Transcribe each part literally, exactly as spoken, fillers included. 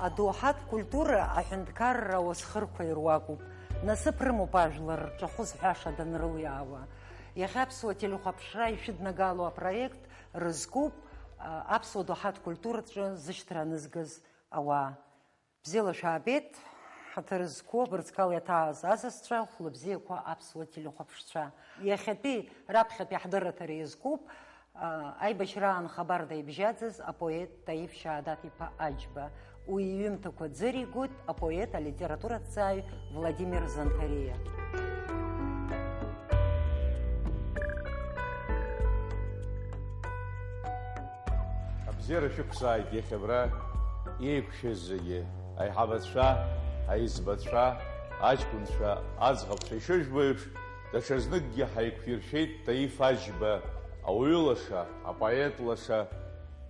Адоуҳатә культура аҳәынҭқарра ауасхырқәа ируакуп. Насыԥ рымоуп ажәлар рҿахәы зҳәаша данрылиаауа. Иахьа аԥсуа телехәаԥшра ишәыднагало апроект рызкуп, а, аԥсуа доуҳатә культураҿы зышьҭра анызгаз ауаа. Бзиала шәаабеит, ҳаҭыр зқәу абырҵкала иаҭааз асасцәа, хәлыбзиақәа аԥсуа телехәаԥшцәа. Иахьатәи раԥхьатәи ҳдырраҭара иазкуп, а, аибашьраан хабарда ибжьаӡыз апоет Таиф Шьаадат-иԥа Аџьба. Уи иҩымҭақәа ӡыригоит апоет, алитератураҭҵааҩ Владимир Занҭариа. Абзиара шәықәсааит иахьа абра еиқәшәаз зегьы, аиҳабацәа, аиҵбацәа, аҷкәынцәа, аӡӷабцәа, ишыжәбо еиԥш, даҽазныкгьы ҳаиқәиршәеит Таиф Аџьба, ауаҩы лаша, апоет лаша,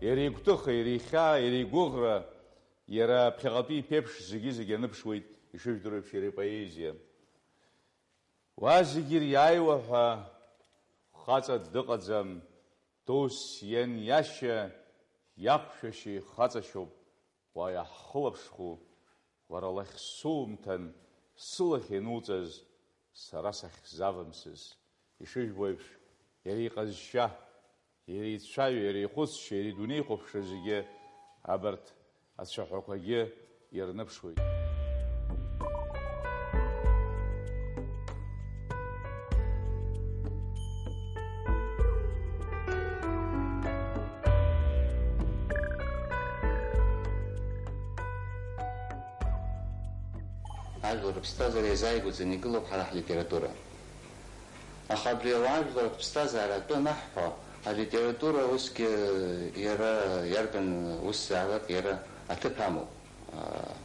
иара игәҭыха, иара ихьаа, иара игәыӷра, иара ԥхьаҟатәи иԥеиԥш зегьы-зегьы аныԥшуеит, ишыжәдыруа еиԥш, иара ипоезиа. Уа зегьы ириааиуа ҳәа хаҵа дыҟаӡам, досс ианиашьа, иақәшәашьа ихаҵашьоуп, уа иаҳхылаԥшхәу, уара лахь сумҭан, сылахь иануҵаз, сара сахьзавымсыз. Ишыжәбо еиԥш, иара иҟазшьа, иара ицәаҩа, иара ихәыцшьа, иара идунеихәаԥшра зегьы абарҭ ацәаҳәақәагьы ирныԥшуеит. Ажәлар рыԥсҭазаара иазааигәаӡаны игылоуп ҳара ҳлитература. Аха абри ауаажәлар рыԥсҭазаара атәы анаҳҳәо, алитература усгьы иара иарбан усзаалак иара аҭыԥ амоуп.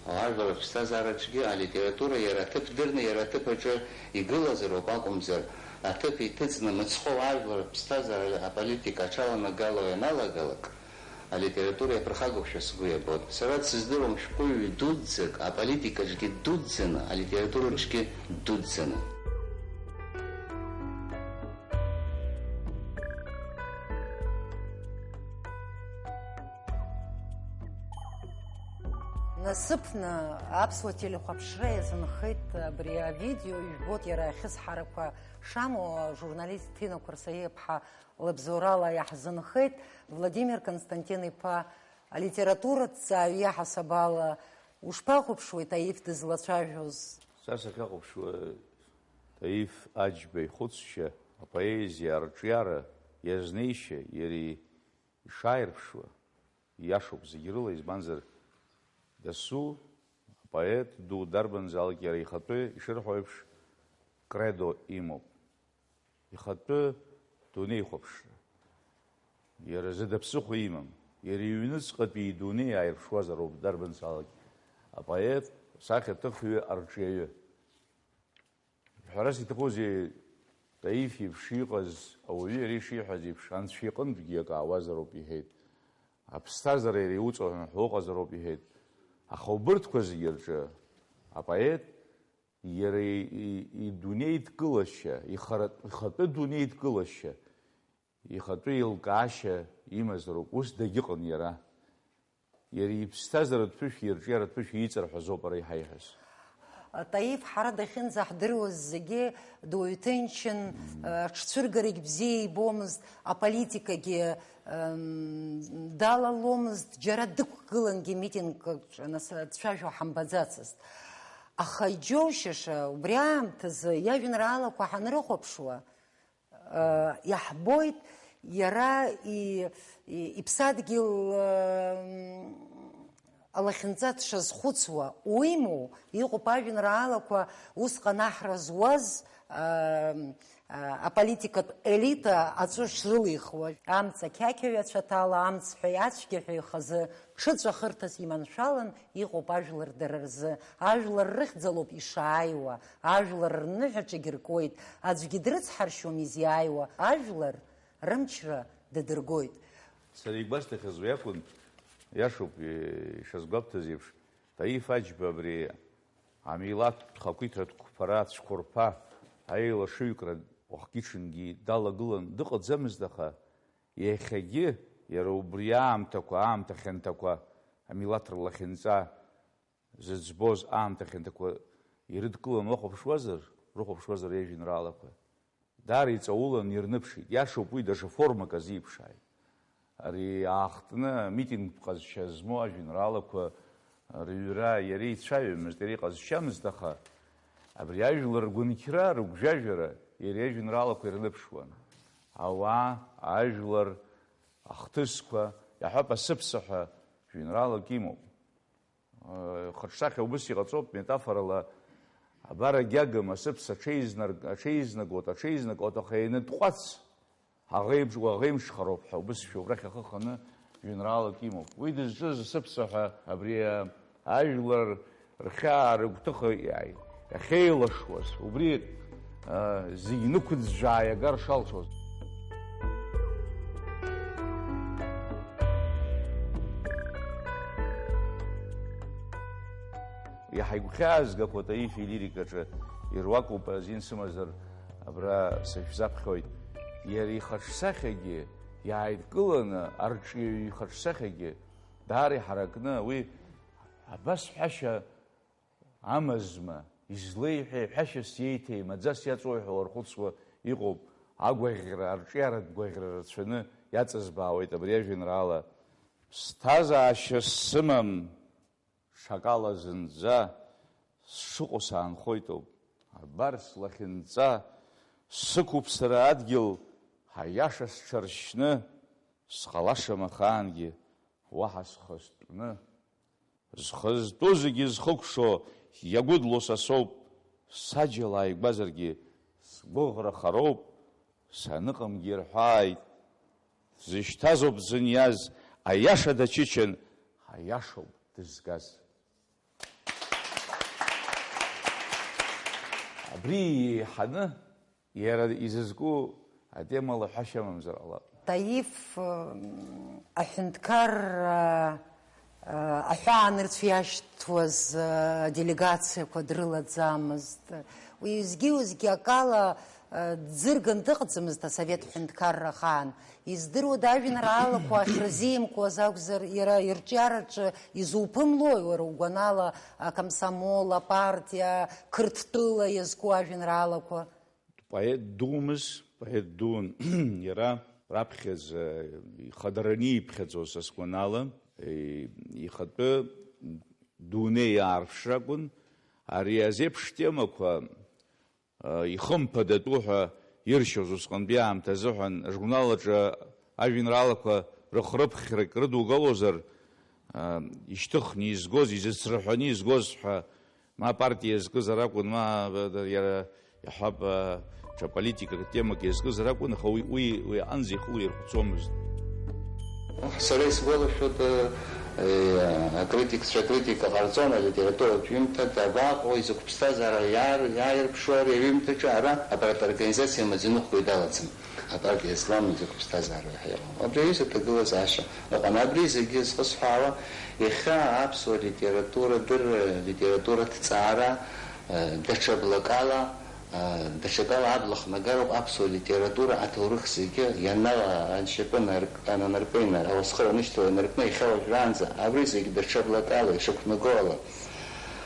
Ауаажәлар рыԥсҭазаараҿгьы алитература иара аҭыԥ дырны, иара аҭыԥ аҿы игылазароуп акәымзар, аҭыԥ иҭыҵны мыцхәы ауаажәлар рыԥсҭазаара аполитика аҽаланагало ианалагалак, алитература иаԥырхагоушәа сгәы иабоит. Сара дсыздыруам шәҟәыҩҩы дуӡӡак аполитикаҿгьы ддуӡӡаны, алитератураҿгьы ддуӡӡаны. Насыԥны аԥсуа телехәаԥшра иазынхеит абри авидео, ижәбоит иара ахьысҳарақәа шамоу, ажурналист Ҭина Қәарсаиаԥҳа лыбзоурала иаҳзынхеит. Владимир Константин-иԥа, алитератураҭҵааҩ иаҳасаб ала, ушԥахәаԥшуеи Таиф дызлацәажәоз? Са сахьахәаԥшуа, Таиф Аџьба ихәыцшьа, апоезиа арҿиара иазнеишьа, иара ишааирԥшуа, ииашоуп зегь рыла, избанзар, дасу апоет ду дарбанзаалак иара ихатәы ишырҳәо еиԥш кредо имоуп. Ихатәы дунеихәаԥшра. Иара зда ԥсыхәа имам. Иара иҩныҵҟатәи идунеи ааирԥшуазароуп дарбанзаалак апоет, сахьаҭыхҩы, арҿиаҩы. Ҳәарас иҭахузеи, Таиф иеиԥш иҟаз ауаҩы иара ишиҳәаз еиԥш, анцәа иҟынтәгьы акы аауазароуп иҳәеит. Аԥсҭазаара иара иуҵаҳәан ҳәа уҟазароуп иҳәеит. Аха убырҭқәа зегьы рҿы апоет иара и-, и-, идунеидкылашьа, ихара-, ихатәы дунеидкылашьа, ихатәы еилкаашьа имазароуп, ус дагьыҟан иара. Иара иԥсҭазааратә ԥышәа, ирҿиаратә ԥышәа иҵарҳәазоуп ара иҳаиҳәаз. Таиф ҳара дахьынӡаҳдыруаз зегьы дуаҩ ҭынчын, аҽцәыргарагь бзиа ибомызт, аполитикагьы, м, далаломызт, џьара дықәгылангьы митингк аҿы нас дцәажәо ҳамбаӡацызт. Аха иџьоушьаша, убри аамҭазы иажәеинраалақәа ҳанрыхәаԥшуа, Э, иаҳбоит, иара и-, и-, иԥсадгьыл, э, алахьынҵа дшазхәыцуа, уимоу, иҟоуп ажәеинраалақәа усҟан аҳра зуаз, э, э, аполитикатә елита аҵәы шрылихуа, амца қьақьаҩ ацәаҭала, амцҳәаҩ ацәгьаҳәаҩ хазы ҽыҵәахырҭас иманшәалан иҟоуп ажәлар дара рзы, ажәлар рыхьӡалоуп ишааиуа, ажәлар рныҳәаҿагь ркуеит, аӡәгьы дрыцҳаршьом изиааиуа, ажәлар рымчра дадыргоит. Сара игәасҭахьаз уи акәын, иашоуп, ишазгәабҭаз еиԥш, Таиф Аџьба абри амилаҭтә хақәиҭратә қәԥара ацәқәырԥа, аилашыҩкра уахгьы-ҽынгьы далагылан дыҟаӡамызт, аха иахьагьы иара убри аамҭақәа, аамҭа хьанҭақәа, амилаҭ рлахьынҵа зыӡбоз аамҭа хьанҭақәа ирыдкыланы уахәаԥшуазар, рыхәаԥшуазар иажәеинраалақәа, даара иҵаулан ирныԥшит. Иашоуп, уи даҽа формак азиԥшааит. Ари аахтны амитингтә ҟазшьа змоу ажәеинраалақәа рыҩра иара ицәаҩамызт, иара иҟазшьамызт, аха абри ажәлар ргәынқьра, рыгәжәажәара иара иажәеинраалақәа ирныԥшуан. Ауаа, ажәлар, ахҭысқәа, иаҳҳәап, асыԥса ҳәа жәеинраалак имоуп. Хаҿсахьа убыс иҟаҵоуп, метафорала, абар агьагым, асыԥса аҽеизнар-, аҽеизнагоит, аҽеизнагоит, аха ианытҟәац, аӷеимш-, уаӷеимшхароуп ҳәа убыс шәоуп, рахь ахы ханы жәеинраалак имоуп. Уи дызҿыз асыԥса ҳәа абри, а, ажәлар рхьаа, рыгәҭыха иааи-, иахьеилашуаз, убри, а, зегь нықәыӡәӡәаа иагар шалшоз. Иаҳа игәхьаазгақәа Таиф илирикаҿы ируакуп азин сымазар, абра сышәзаԥхьоит. Иара ихаҿсахьагьы иааидкыланы, арҿиаҩы ихаҿсахьагьы даара иҳаракны, уи абас ҳәашьа амазма, излеиҳәеи, ҳәашьас иеиҭеи, маӡас иаҵоуи ҳәа уархәыцуа иҟоуп, агәаӷьра, арҿиаратә гәаӷьра рацәаны иаҵызбаауеит абри ажәеинраала. Сҭазаашьа сымам, ҽакала зынӡа сшыҟоу саанхоитоуп. Абар слахьынҵа, сықәуп сара адгьыл, аиаша сҽаршьны, сҟалашам ахаангьы уаҳа схы зтәны. Зхы зтәу зегьы зхыкәшо иагәыдло са соуп, саџьал ааигәазаргьы сгәыӷра хароуп, саныҟамгьы ирҳәааит, дзышьҭазоуп дзыниаз, аиаша дачычан, аиашоуп дызгаз. Абри еиҳаны иара изызку атемала ҳәашьа амамзар ҟалап. Таиф, м, аҳәынҭқарра, м, аҳәаанырцә иашьҭуаз, м, делегациақәа дрылаӡамызт. Уеизгьы-уеизгьы акала, м, дзырган дыҟаӡамызт асовет ҳәынҭқарра ахаан. Издыруада, ажәеинраалақәа ахьырзеимкуаз акәзар, иара ирҿиараҿы изуԥымлои, уара угәанала, акомсомол, апартиа, Қырҭтәыла иазку ажәеинраалақәа? Поет думыз, поет дуун. Иара раԥхьаӡа ихадараны иԥхьаӡоз, са сгәанала, ихатәы дунеи аарԥшра акәын. Ари азеиԥш темақәа ихымԥадатәу ҳәа иршьоз усҟантәи аамҭа азыҳәан, ажурнал аҿы ажәеинраалақәа рыхрыԥхьрак рыдугалозар, ишьҭыхны изгоз, изыцрыҳәаны изгоз ҳәа, ма апартиа иазкызар акәын, ма иара иаҳәап, ҽа политикак темак иазкызар акәын, аха уи, уи, уи аҟынӡа ихы лирхәцомызт. Сара исгәалашәоит, э, акритикцәа акритика ҟарҵон алитературатә ҩымҭа дабаҟоу, изакә ԥсҭазаара иаар-, иааирԥшуа ари аҩымҭаҿы ара апартиа организациа амаӡаныҟәгаҩ далаӡам. Апартиа злам изакә ԥсҭазаара ҳәа иҟам. Абри аҩыза аҭагылазаашьа ыҟан. Абри зегьы зхысҳәаауа, иахьа аԥсуа литература дырра, литература ҭҵаара, э, даҽа блакала, Даҽакала абла хнагароуп аԥсуа литература аҭоурых зегьы ианала аншьапы нарк-, ананаркны, ауасхыр анышьҭала инаркны, иахьа уажәраанӡа абри зегь даҽа блакала ишықәнаго ала.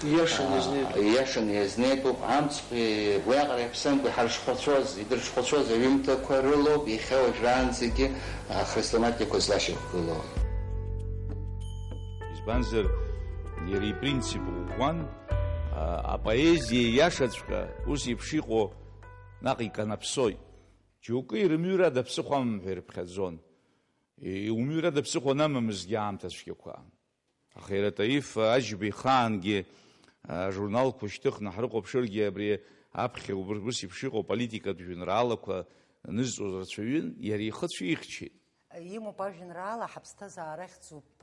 Ииашаны иазнеитәуп. Ииашаны иазнеитәуп, амцхәи уиаҟара иаԥсымкәа ҳарҽхәацәоз, идырҽхәацәоз аҩымҭақәа рылоуп иахьа уажәраанӡагьы ахрестоматиақәа злашьақәгылоу. Избанзар, иара ипринцип ӷәӷәан, А, апоезиа ииашаҵәҟьа ус еиԥш иҟоу наҟ иканаԥсоит. Џьоукы ирымҩыр ада ԥсыхәа амам ҳәа ирыԥхьаӡон. И-, иумҩыр ада ԥсыхәа анамамызгьы аамҭа цәгьақәа. Аха иара Таиф Аџьба ихаангьы, а, ажурналқәа шьҭыхны ҳрыхәаԥшыргьы абри аԥхьа убр-, ус еиԥш иҟоу аполитикатә жәеинраалақәа анызҵоз рацәаҩын, иара ихы цәихьчеит. Имоуп ажәеинраала Ҳаԥсҭазаара ахьӡуп,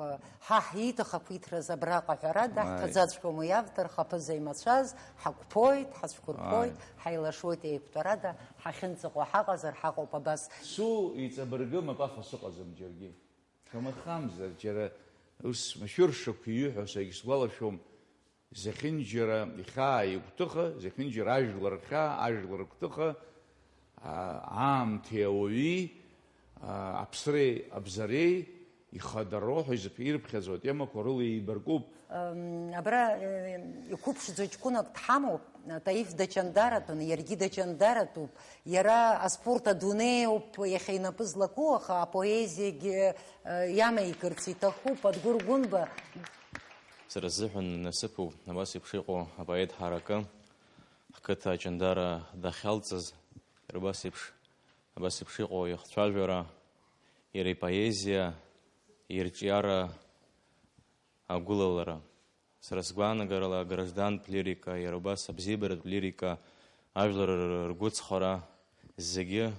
ҳа ҳиҭахақәиҭраз абраҟа, ҳәарада, Ааи. Ҳҭаӡаҵәҟьом уи автор хаԥыза имацәаз, ҳақәԥоит, ҳацәқәырԥоит, Ааи. Ҳаилашуеит еиқәтәарада, ҳахьынӡаҟоу ҳаҟазар ҳаҟоуп абас. Су иҵабыргым апафос ыҟаӡам џьаргьы. Шамахамзар, џьара ус машәыршақә иҩы ҳәа сагьсгәалашәом. Зехьынџьара ихьаа игәҭыха, зехьынџьара ажәлар рхьаа, ажәлар рыгәҭыха, а, аамҭеи ауаҩи, а, аԥсреи абзареи ихадароу ҳәа изыԥ-, ирыԥхьаӡо атемақәа рыла еибаркуп. Ам, абра, э, иқәыԥшӡо ҷкәынак дҳамоуп, Таиф дачандаратәын, иаргьы дачандаратәуп. Иара аспорт адунеиоуп иахьа инапы злаку, аха апоезиагьы, э, иамеикырц иҭахуп, Адгәыр Гәынба. Сара сзыҳәан насыԥуп абас еиԥш иҟоу апоет ҳаракы, ҳқыҭа аҷандара дахьалҵыз, иара убас еиԥш, абас еиԥш иҟоу ихцәажәара, иара ипоезиа, ирҿиара агәылалара. Сара сгәаанагарала, аграждантә лирика, иара убас абзиабаратә лирика, ажәлар р-, ргәыцхара, зегьы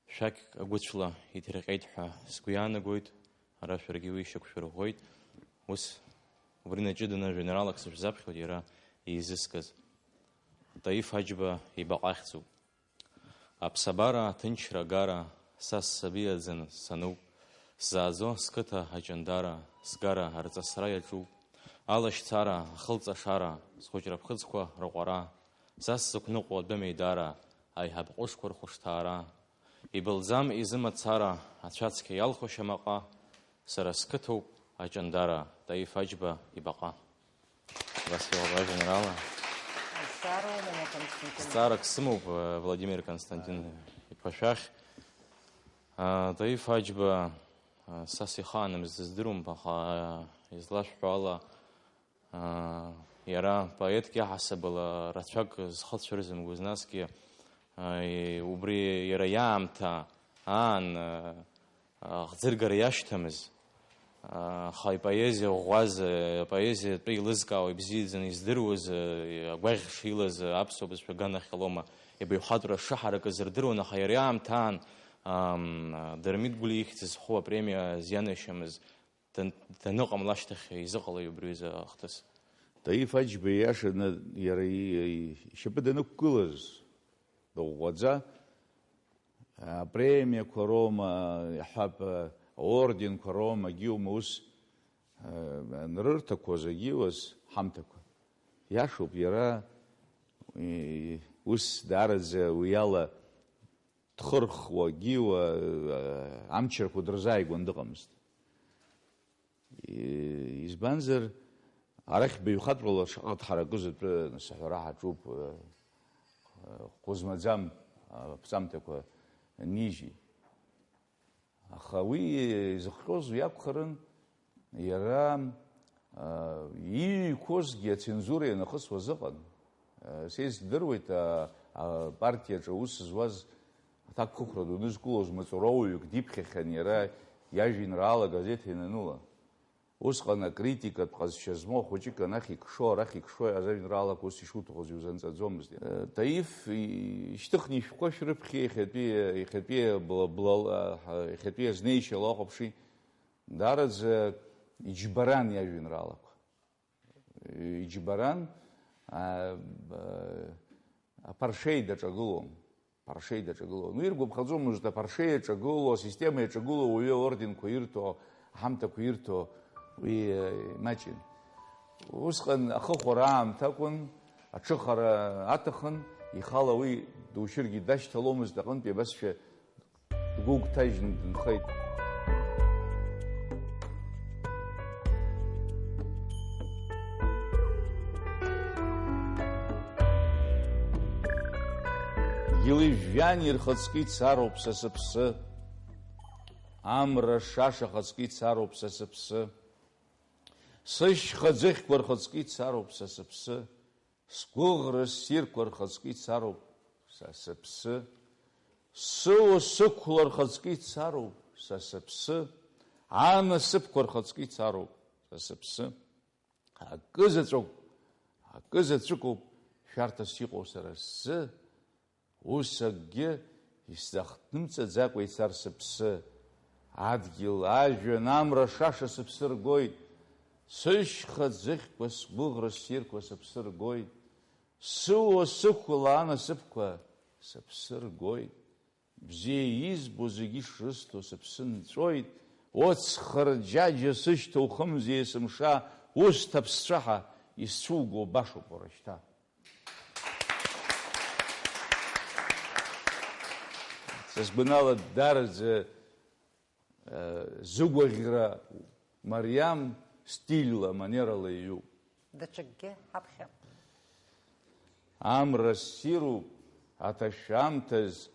шәақьк агәыцәла иҭирҟьеит ҳәа сгәы иаанагоит, ара шәаргьы уи шьақәшәырӷәӷәеит. Ус, убри наҷыданы жәеинраалак сышәзаԥхьоит иара изыскыз. Таиф Аџьба ибаҟа ахьӡуп. Аԥсабара аҭынчра агара, са ссабиаӡан сануп, сзааӡо сқыҭа аҷандара, сгара арҵасра иаҿуп. Алашьцара, ахылҵашара, схәыҷра ԥхыӡқәа рыҟәара, са сзықәныҟәо адәы меидара, аиҳаб ҟәышқәа рхәышҭаара. Ибылӡам изы мацара, ацәацқьа иалху шьамаҟа, сара сқыҭоуп аҷандара, Таиф Аџьба ибаҟа. Абас иҟоуп ажәеинраала. Азҵаара умоума, Константин? Зҵаарак сымоуп, э, Владимир Константин-иԥа шәахь. А, Таиф Аџьба, а, са сихаанымз дыздыруам, аха, а, излашәҳәо ала, а, иара поетк иаҳасабала рацәак зхы цәырзымгоз, насгьы, а, и-, убри иара иаамҭа аан, а, ахӡыргара иашьҭамыз, аха ипоезиа ӷәӷәаз, апоезиатәы еилызкаауа, ибзиаӡаны издыруаз, агәаӷь шилаз аԥсуа бызшәа аганахьалома, ибаҩхатәра шыҳаракыз рдыруан, аха иара аамҭа аан, ам, Дырмит Гәлиа ихьӡ зху апремиа зианашьамыз дан-, даныҟамла ашьҭахь изыҟалеи убри аҩыза ахҭыс? Таиф Аџьба ииашаны иара и-, ишьапы данықәгылаз, дыӷәӷәаӡа, апремиақәа роума, иаҳҳәап, аорденқәа роума, агьиума ус, э, анрырҭақәоз агьиуаз ҳамҭақәа. Иашоуп, иара, и-, ус даараӡа уи ала дхырхуа, агьиуа, э, амчрақәа дырзааигәан дыҟамызт. И-, избанзар, арахь баҩхатәрала шаҟа дҳаракыз атәы нас аҳәара ҳаҿуп, э, э, хәы змаӡам, аԥҵамҭақәа нижьит. Аха уи изыхҟьоз уи акәхарын, иара, э, ииҩқәозгьы ацензура ианахысуаз ыҟан. Э, са исдыруеит, а, апартиаҿы аус зуаз, аҭакԥхықәра ду дызқәлоз маҵуроуаҩык диԥхьахьан иара иажәеинраала агазеҭ иананыла. Усҟан акритикатә ҟазшьа змоу ахәыҷык анахь икшо, арахь икшо, ажәеинраалақәа ус ишуҭахыз иузанҵаӡомызт. Э, Таиф, и-, ишьҭыхны ишәҟәқәа шәрыԥхьа, иахьатәи, иахьатәи бла-, бла-, а, иахьатәи азнеишьа лахәаԥши, даараӡа иџьбаран иажәеинраалақәа. Иџьбаран, а, б-, аԥаршеи даҿагылон. Ԥаршеи даҿагылон. Уи иргәаԥхаӡомызт аԥаршеи иаҿагыло, асистема иаҿагыло уаҩы аорденқәа ирҭо, аҳамҭақәа ирҭо, уи, э, имаҷын. Усҟан ахыхәара аамҭа акәын, аҽыхара аҭахын, ихала уи душьыргьы дашьҭаломызт аҟынтәи абасшәа дгәыгәҭажьны дынхеит. Гьили жәҩани рхаҵкы ицароуп са сыԥсы, амра шаша хаҵкы ицароуп са сыԥсы, сышьха ӡыхьқәа рхаҵкы ицароуп са сыԥсы, сгәыӷра ссирқәа рхаҵкы ицароуп са сыԥсы, сыуа сықәла рхаҵкы ицароуп са сыԥсы, анасыԥқәа рхаҵкы ицароуп са сыԥсы. Акы заҵәык, акы заҵәыкоуп шәарҭас иҟоу сара сзы, ус акгьы исзахҭнымҵаӡакәа ицар сыԥсы. Адгьыл, ажәҩан, амра шаша сыԥсы ргоит, сышьха ӡыхьқәа, сгәыӷра ссирқәа сыԥсы ргоит, сыуа сықәла анасыԥқәа сыԥсы ргоит. Бзиа избо зегьы ишрысҭо сыԥсы нҵәоит, уцхырџьаџьа сышьҭоу хымзи есымша, усҭ аԥсцәаҳа исцәуго башоуп уара шьҭа. Са сгәанала, дараӡа зыгәаӷьра мариам стильла, манерала иҩуп. Даҽакгьы ҳаԥхьа. Амра ссируп аҭашәамҭаз,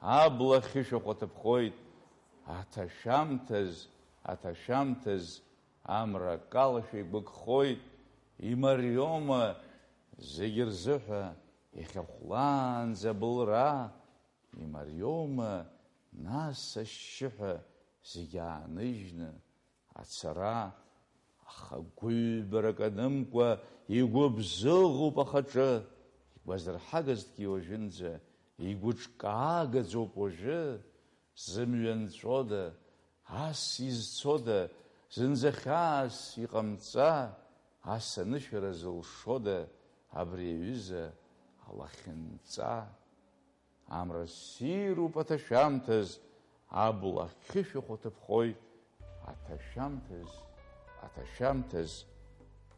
абла хьышәахә аҭыԥхоит, аҭашәамҭаз, аҭашәамҭаз, амра акалашәа игәыкхоит, имариома зегь рзыҳәа иахьа хәлаанӡа абылра, имариома нас ашьшьыҳәа зегь ааныжьны ацара, аха гәыҩбарак анымкәа игәыбзыӷуп ахаҿы, игәазырҳагазҭгьы уажәынӡа игәыҿкаагаӡоуп уажәы, зымҩа нҵәода, ас изцода, зынӡа хьаас иҟамҵа, ас анышәара зылшода абри аҩыза алахьынҵа? Амра ссируп аҭашәамҭаз, абла хьышәахә аҭыԥхоит, аҭашәамҭаз, аҭашәамҭаз,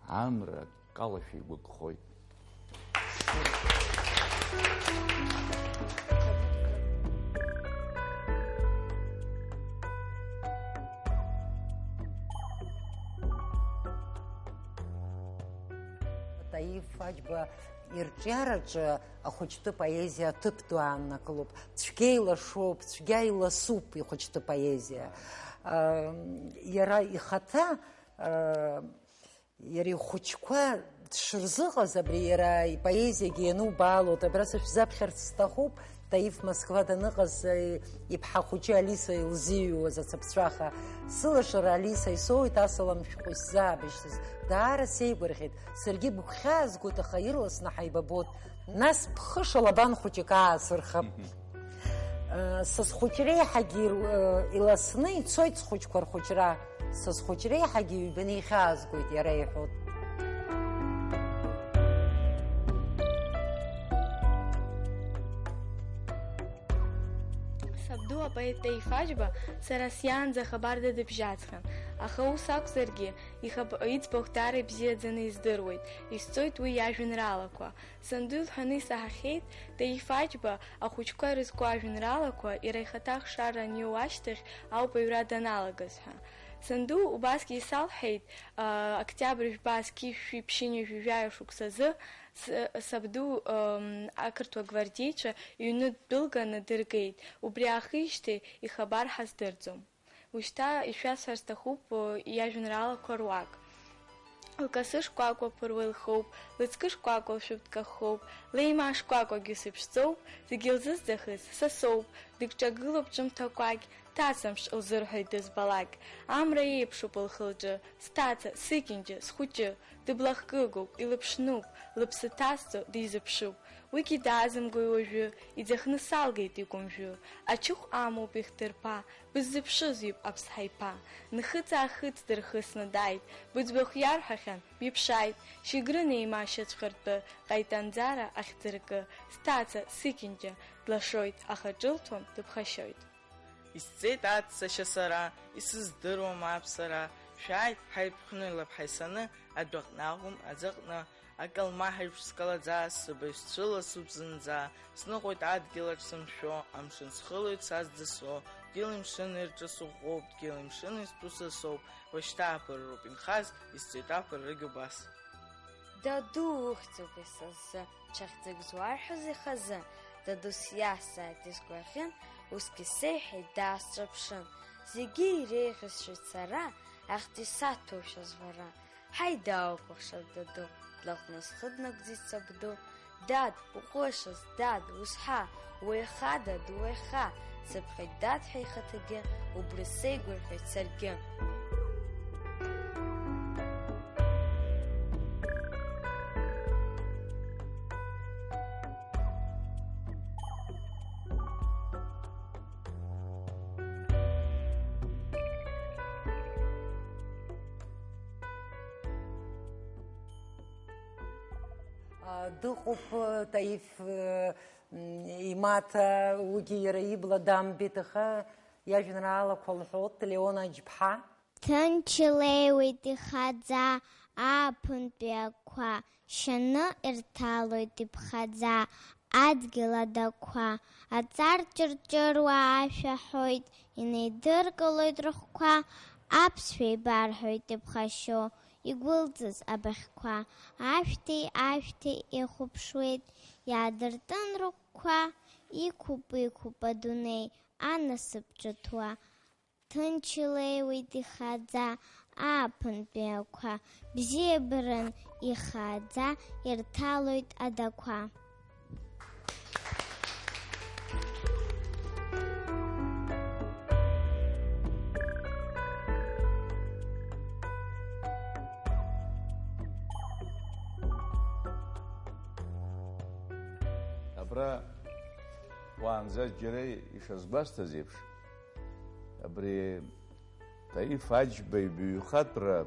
амра акалашәа игәыкхоит. Таиф Аџьба ирҿиараҿы ахәыҷтәы поезиа аҭыԥ ду ааннакылоуп. Цәгьа илашоуп, цәгьа иласуп ихәыҷтәы поезиа. Иара ихаҭа, иара ихәыҷқәа дшырзыҟаз, абри иара ипоезиагьы ианубаалоит, абра сышәзаԥхьарц сҭахуп, Таиф Москва даныҟаз, иԥҳа хәыҷы Алиса илзиҩуаз ацаԥҵәаха. Сылашара Алиса исоуит, асалам шәҟәы исзаабышьҭыз. Даара сеигәырӷьеит. Саргьы быгәхьаазгоит, аха ирласны ҳаибабоит. Нас бхы шалабан хәыҷык аасырхап. Э, са схәыҷра еиҳагьы ир-, э, иласны ицоит схәыҷқәа рхәыҷра. Са схәыҷра еиҳагьы ҩбаны ихьаазгоит, иара иҳәоит. Сабду апоет Таиф Аџьба сара сиаанӡа хабарда дыбжьаҵхьан, аха ус акәзаргьы, ихаб-, иӡбахә даара ибзиаӡаны издыруеит, изҵоит уи иажәеинраалақәа. Санду илҳәаны исаҳахьеит, Таиф Аџьба ахәыҷқәа ирызку ажәеинраалақәа иара ихаҭа ахшара аниоу ашьҭахь ауп аҩра даналагаз ҳәа. Санду убасгьы исалҳәеит, аа, октиабр жәба зқьи жәшәи ԥшьынҩажәи жәаҩа шықәсазы с-, сабду, м, ақырҭуа гвардеицәа иҩны ддәылганы дыргеит, убри аахижьҭеи ихабар ҳаздырӡом. Ушьҭа ишәасҳәар сҭахуп, э, иажәеинраалақәа руак. Лкасы шкәакәа ԥыруа илхоуп, лыҵкы шкәакәа лшәыпҭ каххоуп, леимаа шкәакәагьы сыԥшӡоуп, зегьы лзызӡахыз са соуп, дыгҿагылоуп ҿымҭ акәакь, ҭацамԥш лзырҳәоит дызбалак. Амра еиԥшуп лхы-лҿы, сҭаца, сыкьынџьа, схәыҷы, дыблахкыгоуп, илыԥшнуп, лыԥсы ҭазҵо дизыԥшуп. Уигьы даазымгои уажәы, иӡахны салгеит икәымжәы. Ачыхә амоуп ихҭырԥа, быззыԥшызеи, аԥсҳа иԥа? Нхыҵ-аахыҵ дырхысны дааит, быӡбахә иарҳәахьан, биԥшааит, Шьыгры неимашьаҵәҟьа ртәы, ҟаиҭанӡара ахьӡыркы, сҭаца, сыкьынџьа, длашоит, аха ҿылҭуам, дыԥхашьоит. Исҵеит аццашьа сара, исыздыруам аԥсара, шәааит, ҳаиԥхныҩлап ҳаисаны, адәаҟны акәым, аӡаҟны, акалмаҳаиԥш скалаӡа, сыбаҩ сцәыласуп зынӡа, сныҟәоит адгьылаҿ сымшәо, амшын схылоит са сӡысо, дгьыли мшыни рҿы сыӷәӷәоуп, дгьыли мшыни стәы са соуп, уашьҭа аԥырроуп инхаз, исҵеит аԥыррагь убас. Даду ухьӡуп са сзы, ҽа хьӡык зуарҳәозеи хазы? Даду сиазҵааит, исгәаӷьын, усгьы сеиҳәеит, даасҿаԥшын. Зегьы иреиӷьысшьоит сара, ахьӡ исаҭәоушьаз уара. Ҳаи, даукәыхшоуп даду, длаҟәны схы днагәӡит сабду. Дад, уҟәышыз, дад, узҳа, уеиха, дад, уеиха, сыԥхьоит дад ҳәа ихаҭагьы, убри сеигәырӷьоит саргьы. А, дыҟоуп, Таиф, м, имаҭа, уигьы иара ибла дамбеит, аха иажәеинраалақәа лҳәоит Леон Аџьԥҳа. Ҭынч илеиуеит ихаӡа, ааԥынтәи ақәа, шьаны ирҭалоит иԥхаӡа, адгьыл адақәа, аҵар ҷырҷыруа ашәа ҳәоит, Инеидыркылоит рыхқәа, аԥсшәа еибарҳәоит иԥхашьо, игәылҵыз абыӷьқәа. Ашәҭи-ашәҭи ихәаԥшуеит, иаадыртын рыгәқәа, иқәуп, иқәуп адунеи анасыԥ ҿыҭуа. Ҭынч илеиуеит ихааӡа ааԥынтәи ақәа, бзиабаран ихааӡа ирҭалоит адақәа. Абра уаанӡа џьара ишазгәасҭаз еиԥш, абри Таиф Аџьба ибаҩхатәра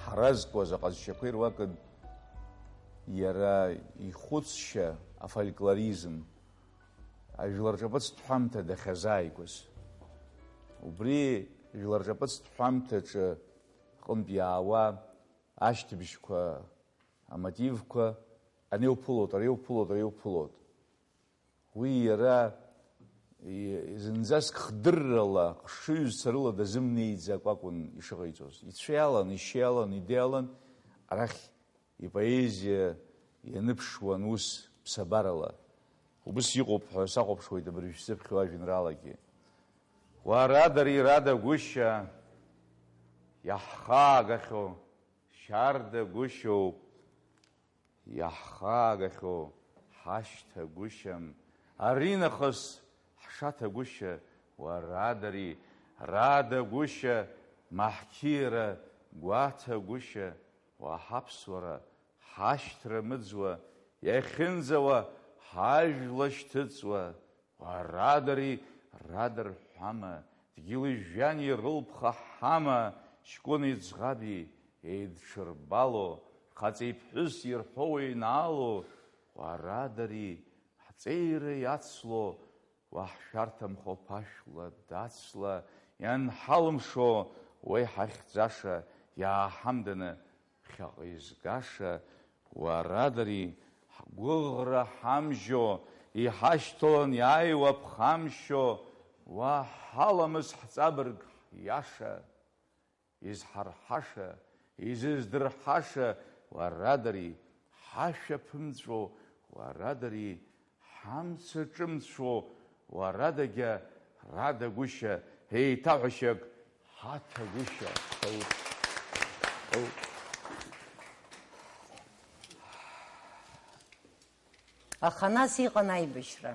ҳаразкуаз аҟазшьақәа ируакын иара ихәыцшьа, афольклоризм, ажәлар ҿаԥыцтә ҳәамҭа дахьазааигәаз. Убри жәлар ҿаԥыцтә ҳәамҭаҿы аҟынтә иаауа ашьҭыбжьқәа, амотивқәа анеиуԥылоит, ареиуԥылоит, ареиуԥылоит. Уи иара и-, зынӡаск хдыррала, хшыҩзцарыла дазымнеиӡакәа акәын ишыҟаиҵоз. Ицәа иалан, ишьа иалан, ида иалан, арахь ипоезиа ианыԥшуан ус ԥсабарала. Убыс иҟоуп ҳәа сахәаԥшуеит абыржә сзыԥхьо ажәеинраалагьы. Уарадари радагәышьа иаҳхаагахьоу шьардагәышьоуп. Иаҳхаагахьоу ҳашьҭагәышьам, аринахыс ҳшаҭагәышьа уарадари, радагәышьа, маҳқьиара гәаҭагәышьа, уаҳаԥсуара ҳашьҭра мыӡуа, иахьынӡауа ҳажәла шьҭыҵуа, уарадари радарҳәама, дгьыли жәҩани рылԥха ҳама, ҷкәыни ӡӷаби еидҽырбало, хаҵеи ԥҳәыси ирҳәо уеинаало, уарадари ҳҵеира иацло, уаҳшәарҭамхо ԥашәла, дацла, ианҳалымшо уеиҳахьӡаша, иааҳамданы ԥхьаҟа изгаша, уарадари ҳгәыӷра ҳамжьо, иҳашьҭалан иааиуа ԥхамшьо, уаҳаламыс ҳҵабырг иаша, изҳарҳаша, изыздырҳаша, уарадари ҳашәа ԥымҵәо, уарадари ҳамца ҿымцәо, уарадагьа радагәышьа, еиҭаҳәашьак ҳаҭагәышьа. Ҳәоуп. Ҳәоуп. Аха нас иҟан аибашьра.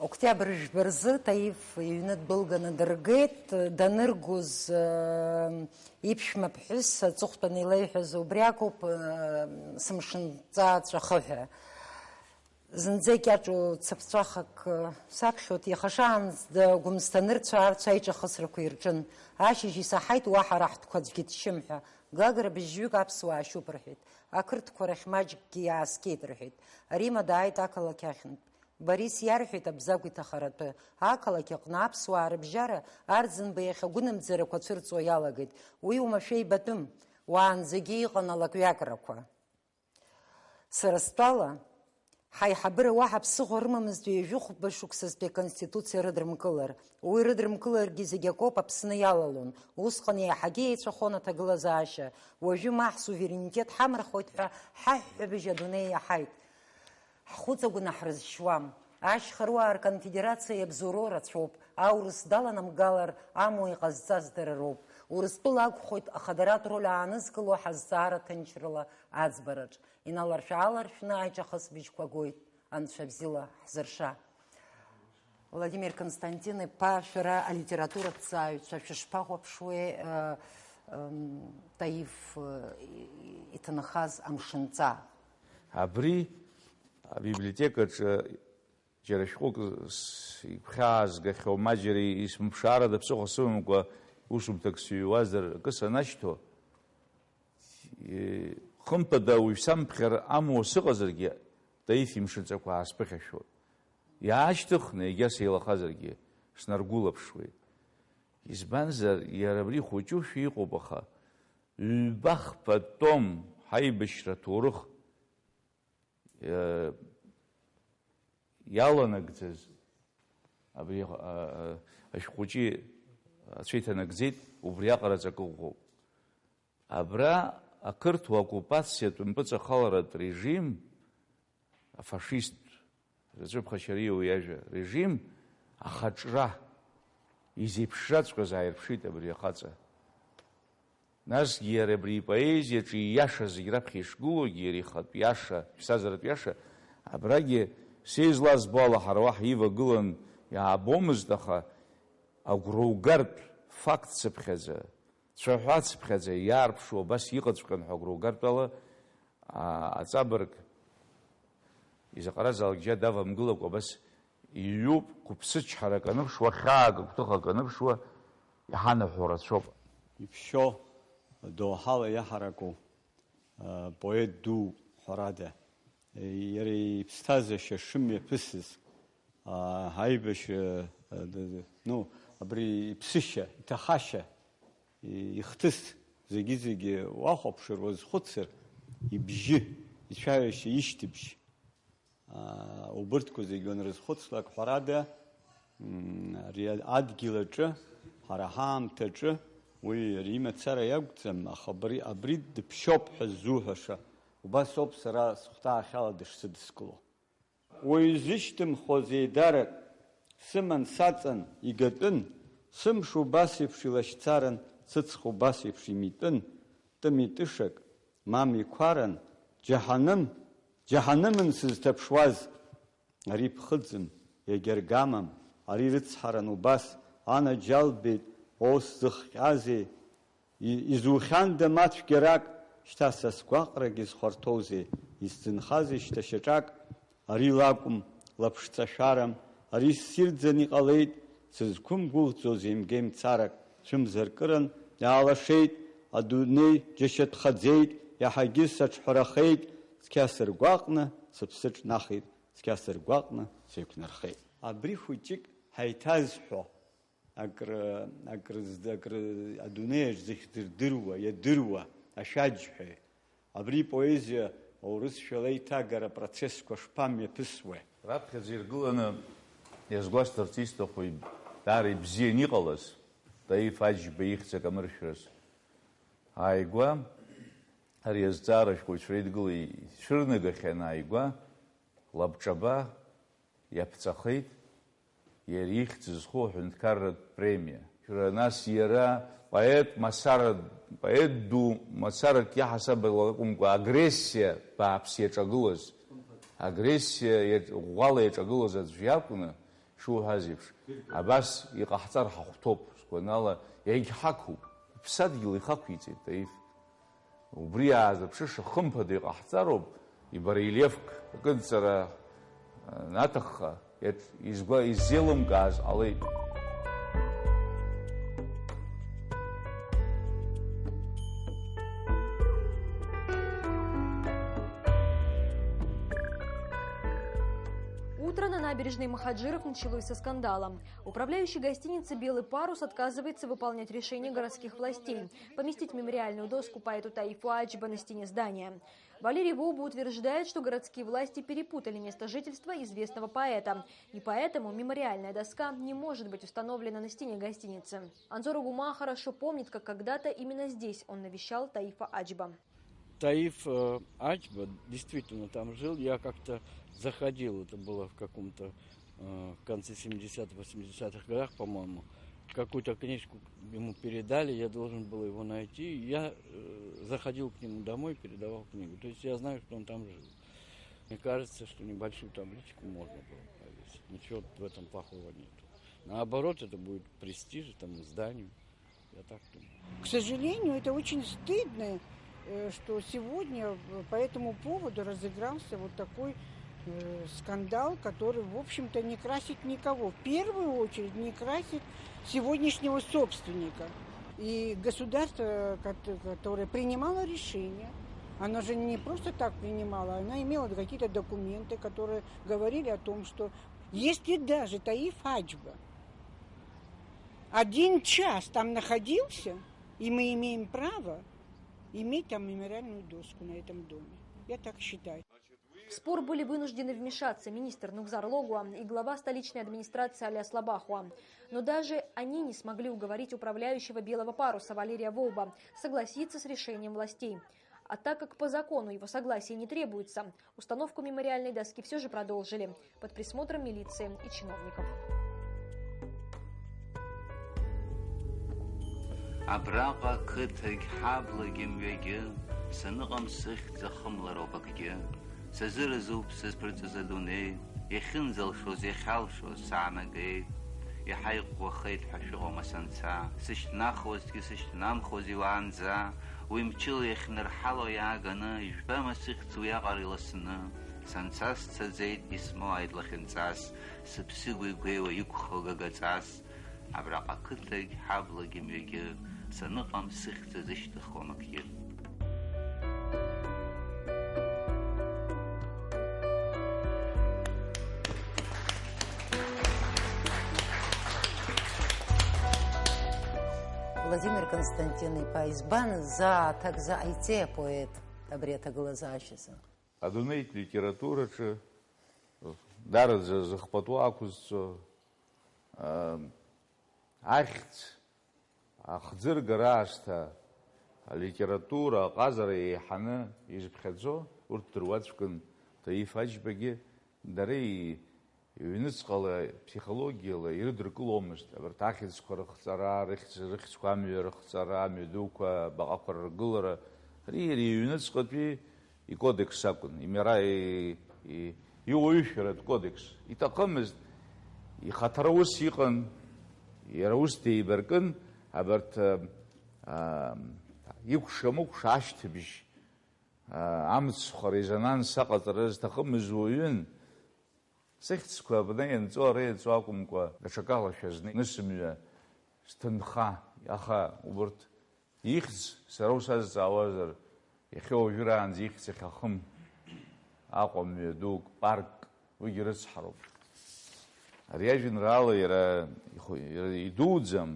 Октиабр жәба рзы Таиф иҩны дбылганы дыргеит, даныргоз, э, иԥшәма ԥҳәыс аҵыхәтәан илеиҳәаз убри акоуп, э, сымшынҵа ҵәахы ҳәа. Зынӡа икьаҿу цаԥҵәахак, э, саԥхьоит, иаха шаанӡа Гәымсҭа нырцә-аарцә аиҿахысрақәа ирҿын. Ашьыжь исаҳаит, уаҳа раҳҭқәа аӡәгьы дшьым ҳәа. Гагра быжьҩык аԥсуаа шьуп рҳәеит. Ақырҭқәа рахь маҷкгьы иааскьеит рҳәеит. Римма дааит ақалақь ахьынтә. Борис иарҳәеит Абзагә иҭахаратәы, ақалақь аҟны аԥсуаа рыбжьара Арӡынба иахь агәынамӡарақәа цәырҵуа иалагеит. Уи уамашәа ибатәым, уаанӡагьы иҟан алакҩакрақәа. Сара стәала, ҳаиҳабыра уаҳа ԥсыхәа рымамызт ҩажәи хәба шықәсазтәи аконституциа рыдрымкылар. Уи рыдрымкыларгьы зегь акоуп Аԥсны иалалон. Усҟан еиҳагьы еицәахон аҭагылазаашьа. Уажәы ма ҳсуверенитет ҳамырхуеит ҳәа ҳаҳәҳәабжь адунеи иаҳаит. Ҳхәыҵагәны ҳрызшьуам. Ашьхаруаа рконфедерациа иабзоуроу рацәоуп. Аурыс даланамгалар, амуа иҟазҵаз дара роуп. Урыстәыла акәхоит ахадаратә роль аанызкыло ҳазҵаара ҭынчрала аӡбараҿ. Иналаршә-ааларшәны аиҿахысбыжьқәа гоит, анцәа бзиала ҳзырша. Владимир Константин-иԥа, шәара алитератураҭҵааҩцәа шәышԥахәаԥшуеи, э, м, Таиф, э, и-, иҭынхаз амшынҵа? Абри абиблиотекаҿы џьара шәҟәык с-, игәхьаазгахьоу, ма џьара исмыԥшаарада ԥсыхәа сымамкәа усумҭак сыҩуазар акы санашьҭоу, Хымԥада, уажә самԥхьар амуа сыҟазаргьы, Таиф имшынҵақәа аасԥыхьашәоит. Иаашьҭыхны, егьа сеилахазаргьы, снаргәылаԥшуеит. Избанзар, иара абри хәыҷушәа иҟоуп, аха ҩба-хԥа том ҳаибашьра аҭоурых, э, иаланагӡаз, Абри, а, а, ашәҟәыҷы ацәа иҭанакӡеит, убриаҟара ҵакы ӷәӷәоуп. Абра ақырҭуа оккупациатә мпыҵахаларатә режим, афашист, Рацәа Ԥхачариа уи иажәа, режим ахаҿра изеиԥшраҵәҟьаз ааирԥшит абри ахаҵа. Насгьы иара абри ипоезиаҿы ииаша зегь раԥхьа ишгылоугьы, иара ихатә иаша, иԥсҭазааратә иаша, абрагьы сеизлазбо ала ҳара уаҳа ивагылан иаабомызт, аха агәра угартә факт цыԥхьаӡа, цәаҳәа цыԥхьаӡа иаарԥшу абас иҟаҵәҟьан ҳәа агәра угартә ала, аа, аҵабырг изаҟаразаалак џьа давамгылакәа абас иҩуп, қәыԥсычҳарак аныԥшуа, хьаак агәҭыхак аныԥшуа, иҳанаҳәо рацәоуп. Иԥшьоу, доуҳала иаҳараку, а, поет ду, ҳәарада, иара иԥсҭазашьа шымҩаԥысыз, а, аибашьра, а, д-, д-, ну, абри иԥсышьа, иҭахашьа, и-, ихҭыс зегьы-зегьы уахәаԥшыр, уазхәыцыр, ибжьы, ицәажәашьа ишьҭыбжь, аа, убырҭқәа зегьы уанрызхәыцлак, ҳәарада, м, ари адгьыл аҿы, ҳара ҳаамҭаҿы, уи ари имацара иакәӡам, аха абри, абри дыԥшьоуп ҳәа ззуҳәаша, убас ауп сара сыхәҭаахьала дышсыдыскыло. Уаҩ изышьҭымхуаз еидарак сыман саҵан игатәын, сымш убас еиԥш илашьцаран, сыҵх убас еиԥш имитәын, тәым-итәышак, мам иқәаран, џьаҳаным, џьаҳанымын сызҭаԥшуаз. Ари ԥхыӡым, иагьаргамам, ари рыцҳаран убас, анаџьалбеит, о, сзыхҟьазеи? И-, изухьанда ма цәгьарак, шьҭа са сгәаҟрагьы зхәарҭоузеи, исзынхазеи шьҭа шьаҿак? Ари лакәым, лаԥшҵашәарам, ари ссирӡан иҟалеит, сызқәымгәыӷӡоз еимгеимцарак, цәымзаркыран иаалашеит, адунеи џьашьатәхаӡеит, иаҳагьы саҿҳәарахеит, цқьа сыргәаҟны сыԥсы ҿнахит, цқьа сыргәаҟны сеиқәнархеит. Абри хәыҷык ҳаиҭазҳәо, акры, акры зд-, акры адунеиаҿ зыхьӡырдыруа, иадыруа ашәаџьҳәаҩ, абри ипоезиа аурысшәала аиҭагара апроцессқәа шԥамҩаԥысуеи? Раԥхьаӡа иргыланы иазгәасҭарц исҭаху иб-, даара ибзиан иҟалаз, Таиф Аџьба ихьӡ акамыршәраз ааигәа, ари азҵаара ашәҟәыҩҩцәа реидгыла ицәырнагахьан ааигәа, лабҿаба иаԥҵахеит, иара ихьӡ зху аҳәынҭқарратә премиа. Шәара, нас иара поет мацара, поет ду мацарак иаҳасабала акәымкәа, агрессиа бааԥс иаҿагылаз, агрессиа иаҿ-, ӷәӷәала иаҿагылаз аӡә иакәны, ишуҳәаз еиԥш, абас иҟаҳҵар ҳахәҭоуп, сгәанала, иагьҳақәуп. Иԥсадгьыл ихақәиҵеит Таиф. Убри аазырԥшыша хымԥада иҟаҳҵароуп, ибарельефк акыдҵара анаҭахха, иаҿ-, изгәа-, иззеилымкааз ҟалеит. Утро на набережной Махаджиров началось со скандала. Управляющий гостиницы «Белый парус» отказывается выполнять решение городских властей поместить мемориальную доску поэту Таифу Аджба на стене здания. Валерий Воубу утверждает, что городские власти перепутали место жительства известного поэта, и поэтому мемориальная доска не может быть установлена на стене гостиницы. Анзор Угума хорошо помнит, как когда-то именно здесь он навещал Таифа Аджба. Таиф, э, Аджба действительно там жил. Я как-то заходил, это было в каком-то, э, в конце семидесятых, восьмидесятых годах, по-моему. Какую-то книжку ему передали, я должен был его найти. Я, э, заходил к нему домой, передавал книгу. То есть я знаю, что он там жил. Мне кажется, что небольшую табличку можно было повесить. Ничего в этом плохого нету. Наоборот, это будет престиж этому зданию. Я так думаю. К сожалению, это очень стыдно, э, что сегодня, э, по этому поводу разыгрался вот такой, э, скандал, который, в общем-то, не красит никого. В первую очередь не красит сегодняшнего собственника. И государство, кот-, которое принимало решение, оно же не просто так принимало, оно имело какие-то документы, которые говорили о том, что если даже Таиф Аджба один час там находился, и мы имеем право иметь там мемориальную доску на этом доме. Я так считаю. В спор были вынуждены вмешаться министр Нугзар Логуа и глава столичной администрации Алиас Лабахуа. Но даже они не смогли уговорить управляющего «Белого паруса» Валерия Волба согласиться с решением властей. А так как по закону его согласие не требуется, установку мемориальной доски все же продолжили под присмотром милиции и чиновников. Абраҟа қыҭагь ҳаблагьы мҩагьы, саныҟам сыхьӡ ахымлароуп акгьы. Сазыразуп сызԥырҵыз адунеи, иахьынӡалшоз, иахьалшоз саанагеит. Иаҳа иӷәӷәахеит ҳәа шәыҟоума санца, сышьҭнахуазҭгьы сышьҭнамхуази уаанӡа, уи мчыла иахьнырҳало иааганы, ижәбама сыхьӡ уиаҟара иласны? Санца сцаӡеит, исмоуааит лахьынҵас, сыԥсы гәеигәеиуа иқәхо гагаҵас. Абраҟа қыҭагь ҳаблагьы мҩагьы, саныҟам сыхьӡ азышьҭыхуам акгьы. Владимир Константин-иԥа, избан заа аҭак заҟа иҵеи апоет абри аҭагылазаашьазы? Адунеитә литератураҿы дараӡа зыхԥатәу ақәызҵо, аа, ахьӡ, ахӡыргара аасҭа алитература, аҟазара еиҳаны изыԥхьаӡо, урҭ дыруаӡәкын Таиф Аџьбагьы, дара и-, иҩныҵҟала ԥсихологиала ирыдыркыломызт абарҭ ахьӡқәа рыхҵара, рыхьӡ-, рыхьӡқәа амҩа рыхҵара, амҩа дуқәа, абаҟақәа рыргылара. Ари иара иҩныҵҟатәи икодекс акәын, имера-, и-, и-, иуаҩышәаратә кодекс. Иҭахымызт, ихаҭара ус иҟан, иара ус деибаркын, абарҭ, а, а, икәша-мыкәша ашьҭыбжь, а, амцхә резонанс аҟаҵара зҭахымыз уаҩын. Сыхьӡқәа абна ианҵо, ара ианҵо акәымкәа, даҽакала шәазны, нысымҩа сҭынха, аха убарҭ ихьӡ сара усазҵаауазар, иахьа уажәраанӡа ихьӡ ахьахым Аҟәа мҩа дук, паркк, уигьы рыцҳароуп. Ари ажәеинраала иара иху-, иара идуӡӡам,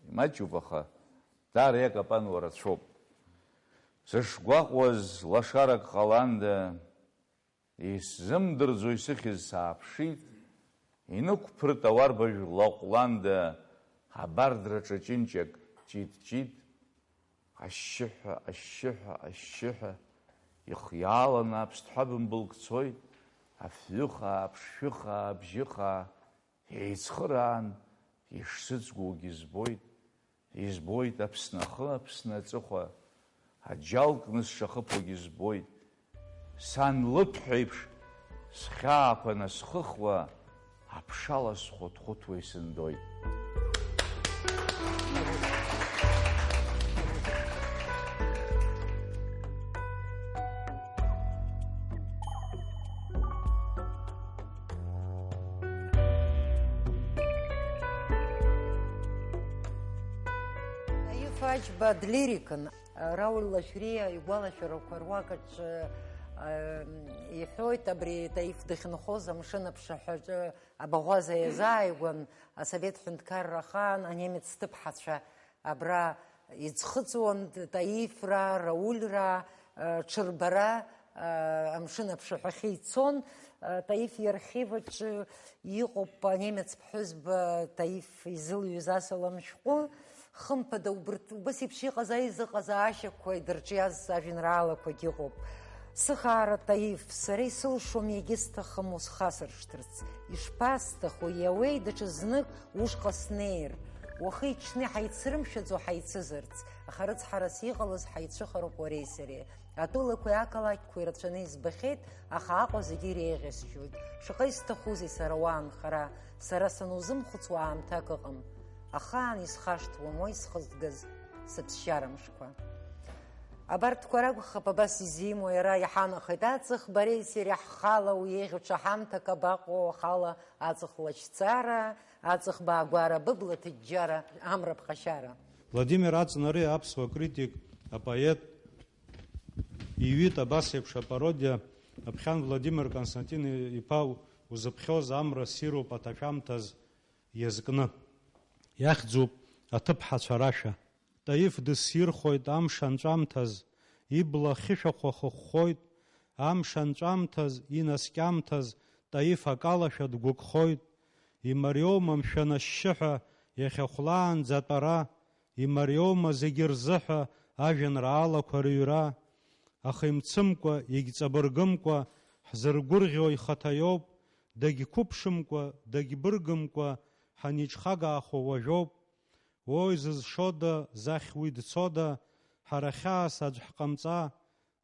имаҷуп, аха даара иакапануа рацәоуп. Сышгәаҟуаз лашарак ҟаланда, исзымдырӡо исыхьыз сааԥшит, инықәԥырт ауарбажә лаҟәланда, абардраҿы ҷынҷак ҷит-ҷит, ашьшьыҳәа, ашьшьыҳәа, ашьшьыҳәа, ихиааланы аԥсҭҳәа бымбылк цоит, афҩы хаа, аԥшшәы хаа, абжьы хаа, еицхыраан ишсыҵгәогьы збоит. Избоит Аԥсны ахы, Аԥсны аҵыхәа, аџьал кны сшахыԥогьы збоит. Сан лыԥҳәеиԥш схьаақәа насхыхуа, аԥшала схәыҭхәыҭуа исындоит. Таиф Аџьба длирикын. Рауль Лашәриа игәалашәарақәа руак аҿы, а, иҳәоит, абри Таиф дахьынхоз амшын аԥшаҳәаҿы абаӷәаза иазааигәан, асовет ҳәынҭқарра ахаан анемец ҭыԥҳацәа абра иӡхыҵуан, Таифраа, Раульраа, а, ҽырбара, а, амшын аԥшаҳәахьы ицон. А, Таиф иархив аҿы иҟоуп анемец ԥҳәызба Таиф изылҩыз асалам шәҟәы. Хымԥада, убырҭ, убас еиԥш иҟаз аизыҟазаашьақәа идырҿиаз ажәеинраалақәагь ыҟоуп. Сыхаара Таиф, сара исылшом, егьысҭахым усхасыршҭырц. Ишԥасҭаху, иауеи, даҽа знык ушҟа снеир? Уахи-ҽни ҳаицрымшәаӡо ҳаицызарц, аха рыцҳарас иҟалаз ҳаицәыхароуп уареи сареи. Атәылақәеи ақалақьқәеи рацәаны избахьеит, аха Аҟәа зегьы иреиӷьасшьоит. Шаҟа исҭахузеи сара уа анхара, сара санузымхәыцуа аамҭак ыҟам. Ахаан исхашҭуам уа исхызгаз сыԥсшьара мшқәа. Абарҭқәа ракәхап абас изимоу, иара иҳанахеит аҵых, бареи сареи ҳхала уи еиӷьу ҽа ҳамҭак абаҟоу ахала аҵых лашьцара, аҵых баагәара, быбла ҭыџьџьара, амра ԥхашьара. Владимир Аҵнари аԥсуа критик, апоет, иҩит абас еиԥш апародиа: Аԥхьан Владимир Константин-иԥа узыԥхьоз амра ссируп аҭашәамҭаз иазкны. Иахьӡуп аҭыԥҳацәа рашәа. Таиф дыссирхоит амш анҵәамҭаз, ибла хьышәахәа хыхәхәоит, Амш анҵәамҭаз, инаскьамҭаз, Таиф акалашәа дгәыкхоит. Имариоума, мшәан, ашьшьыҳәа иахьахәлаанӡа атәара? Имариоума зегьы рзыҳәа ажәеинраалақәа рыҩра? Аха имцымкәа, егьҵабыргымкәа, ҳзыргәырӷьо ихаҭа иоуп, дагьқәыԥшымкәа, дагьбыргымкәа, ҳаниҿхагаахо уажәоуп. Уои, зызшода, захь уи дцода, ҳара хьаас аӡә ҳҟамҵа,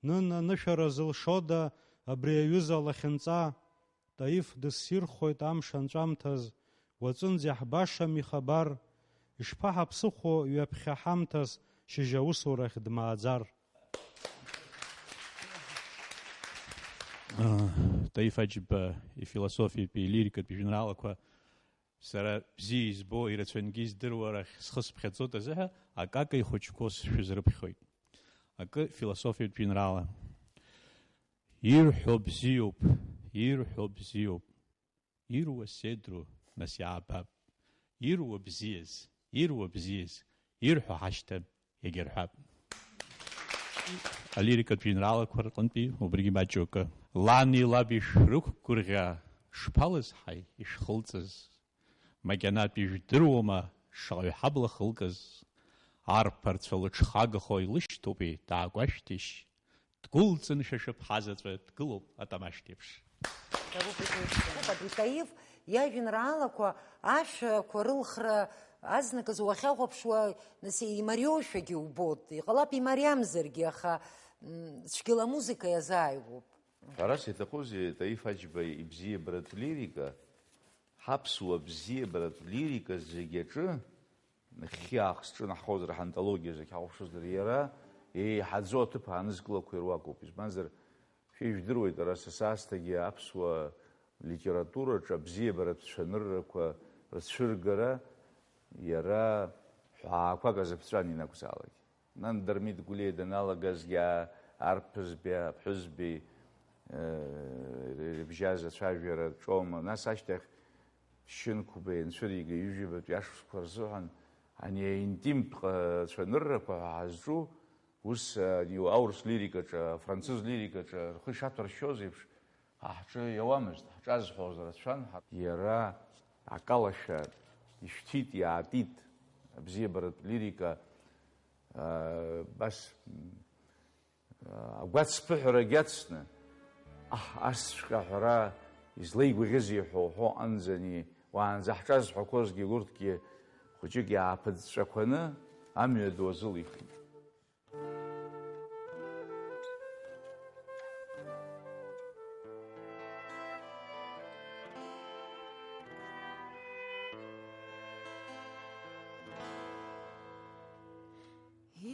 нын анышәара зылшода абри аҩыза лахьынҵа? Таиф дыссирхоит амш анҵәамҭаз, уаҵәынӡа иаҳбашам ихабар, ишԥаҳаԥсыхәо ҩаԥхьа ҳамҭас шьыжь аусурахь дмааӡар? Таиф Аџьба ифилософиатәи илирикатәи жәеинраалақәа сара бзиа избо, ирацәангьы издыруа рахь схы сыԥхьаӡоит азыҳәа, акака ихәыҷқәоу сшәызрыԥхьоит. Акы философиатә жәеинраала. Ирҳәо бзиоуп, ирҳәо бзиоуп. Ируа седру, нас иаабап. Ируа бзиаз, ируа бзиаз, ирҳәо ҳашьҭам, егьа рҳәап. Алирикатә жәеинраалақәа рҟынтәи убригьы маҷу акы. Лани лаби шәрықәгәырӷьа, шԥалызҳаи ишәхылҵыз? Макьанатә ижәдыруама шаҟаҩ ҳабла хылкыз? Арԥарцәа лыҽхагахо илышьҭоупеи, даакәашәҭишь? Дгәылҵын шәа шәыԥҳа заҵәы, дгылоуп атамашәҭ еиԥш. Абри Таиф иажәеинраалақәа ашәақәа рылхра азныказ уахьахәаԥшуа, нас, имариоушәагьы убоит. Иҟалап имариамзаргьы, аха, м, цәгьала амузыка иазааигәоуп. Ҳәарас иаҭахузеи, Таиф Аџьба ибзиабаратә лирика, ҳаԥсуа бзиабаратә лирика зегь аҿы, нахьхьи аахыс ҿынаҳхозар, ҳантологиа зегь ҳахәаԥшызар, иара еиҳаӡоу аҭыԥ аанызкылақәа ируакуп. Избанзар, шәа ижәдыруеит, ара са саасҭагьы аԥсуа литератураҿы абзиабаратә цәаныррақәа рцәыргара иара ҳәаақәак азыԥҵәан ианакәзаалак. Нан Дырмит Гәлиа даналагазгьы, а-, арԥызбеи аԥҳәызбеи, э, рыбжьаз ацәажәара ҿоума. Нас ашьҭахь Шьынқәба ианцәырига ҩажәибатәи ашықәсқәа рзыҳәан ани аинтимтә ҟа-, цәаныррақәа ҳәа ҳазҿу, ус, ани аурыс лирикаҿы, афранцыз лирикаҿы рхы ишаҭәаршьоз еиԥш, ҳа ҳҿы иауамызт, ҳҿазҳәоз рацәан, ҳа-, иара акалашәа ишәҭит, иаатит, абзиабаратә лирика, аа, бас, м, аа, агәацԥыҳәарагь ацны, аҳ, асҵәҟьа ҳәара излеигәаӷьызеи ҳәа уҳәо анӡани, уаанӡа ҳҿазҳәақәозгьы урҭгьы хәыҷык иааԥыҵәҵәақәаны амҩа ду азылихит.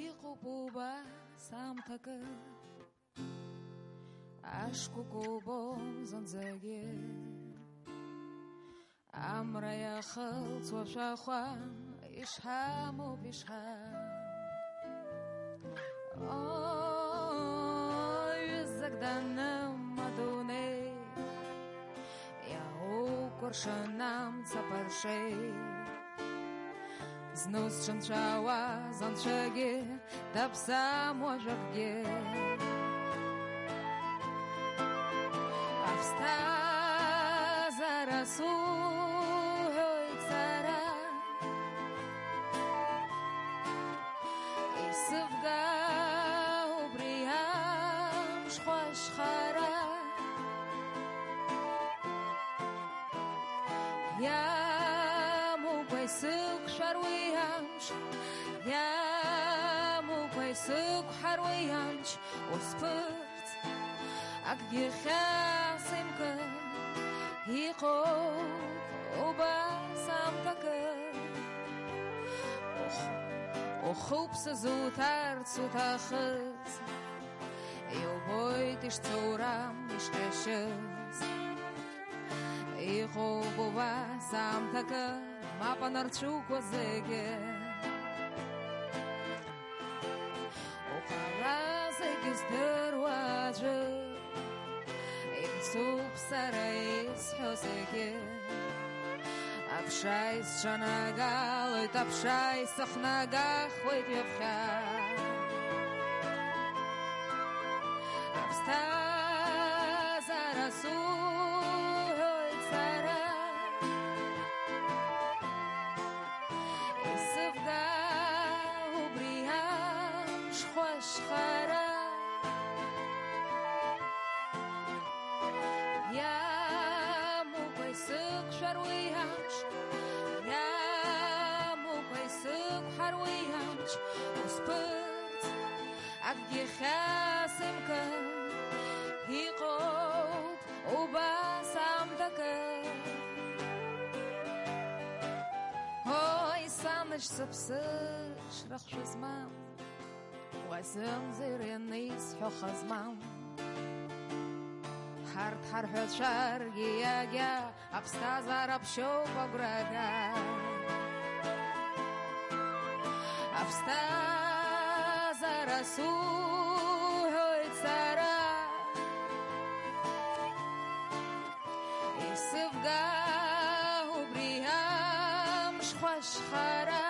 Иҟоуп убас аамҭакы, ашәқәа кубом зынӡагьы. Амра иахылҵуа шәахәа ишҳамоуп, ишҳам. О, ҩызак даным адунеи, иаукәыршан амца паршеи. Зны усцәынцәаауаз анцәагьы даԥсам уажәакгьы. Аԥсҭазаара суҳәоит сара, исывга убри амшхәа ашьхара. Иамукәа исықәшәар уи амш, иамукәа исықәҳар уи амч, усԥырҵ, акгьы хьаас имкын, иҟоуп убас аамҭакы. Ух-, ухы уԥсы зуҭарц уҭахыз, иубоит ишцәоурам ишҟьашьыз. Иҟоуп убас аамҭакы, мап анырцәукуа зегьы. Уҟала зегьы здыруа аӡәы, имцуп сара исҳәо зегьы. Аԥша исҿанагалоит, аԥша исыхнагахуеит ҩаԥхьа. Аԥсҭа Ихьаасымкын, иҟоуп убас аамҭакы. Ои, санаџь, сыԥсыҽра хшәа змам, уа зымзар ианисҳәо хазмам. Ҳарҭ ҳарҳәацәаргьы иагьа аԥсҭазаара ԥшьоуп агәрага. Аԥсҭазаара суҳәоит сара, исывга убри амшхәа ашьхара.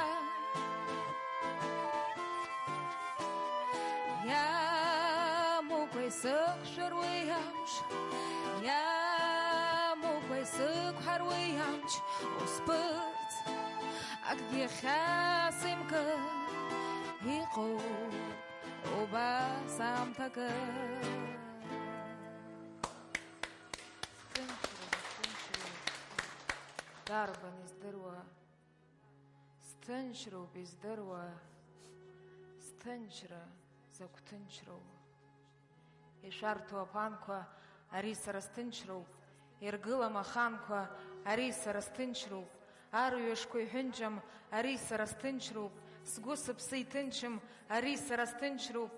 Иамукәа исықәшәар уи амш, иамукәа исықәҳар уи амч, усԥырҵ, акгьы ахьаасымкын, иҟоуп убас аамҭакы. Сҭынчроуп, сҭынчроуп, дарбан издыруа? Сҭынчроуп издыруа, сҭынчра закә ҭынчроу. Ишәарҭоу аԥанқәа, ари сара сҭынчроуп. Иргылам аханқәа, ари сара сҭынчроуп. Арҩашқәа иҳәынҷам, ари сара сҭынчроуп. Сгәы сыԥсы иҭынчым, ари сара сҭынчроуп.